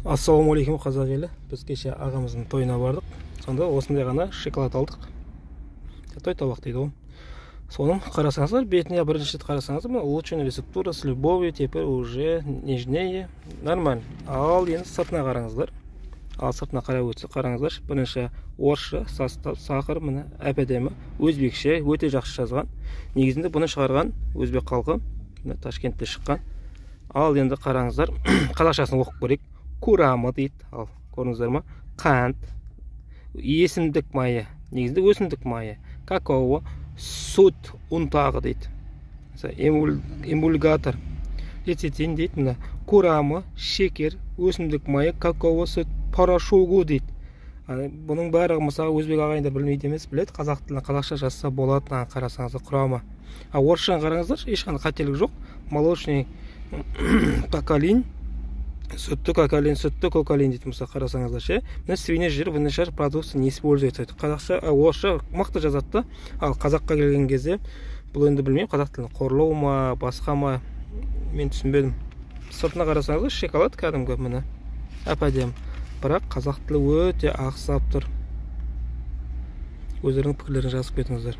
Ассалаумағалейкум, қазақ елі! Біз кеше ағамыздың тойына бардық. Сонда осындай ғана шоколад алдық, той табақ дейді ғой. Соның қарасаңыздар, бетіне бірінші рет қарасаңыздар, мына «Улучшенная рецептура, с любовью, теперь уже нежнее», нормально. Ал енді сыртына қараңыздар. Ал сыртына қарап өтсек, қараңыздаршы, бірінші орысша состав, сахар, міне, әп әдемі өзбекше, өте жақсы жазған. Негізінде бұны шығарған өзбек халқы, міне, Ташкентте шыққан. Ал енді қараңыздар, қазақшасын оқып көрейік. Құрамы дейді. Ал көрдіңіздер ма? Қант, есімдік майы, негізінде өсімдік майы, какао, сүт ұнтағы дейді, эмульгатор лецитин дейді. Мына құрамы: шекер, өсімдік майы, какао, сүт порошогы дейді. Бұның бәрі, мысалы, өзбек ағайындар білмейді емес, біледі. Қазақ тілін қазақша жазса болады. Мына қарасаңыздар, құрамы. А орысшаны қараңыздаршы, ешқандай қателік жоқ. Молочный какалин, сүтті какалин, сүтті кокалин дейді. Мысалы, қарасаңыздар ше, мына свиной жир в продукции не используется. Қазақша, орысша мықты жазады да, ал қазаққа келген кезде бұл енді, білмеймін, қазақ тілін қорлау ма, басқа ма, мен түсінбедім. Сыртына қарасаңыздар, шоколад кәдімгі, міне, әп әдемі, бірақ қазақ тілі өте ақсап тұр. Өздеріңнің пікірлерін жазып кетіңіздер.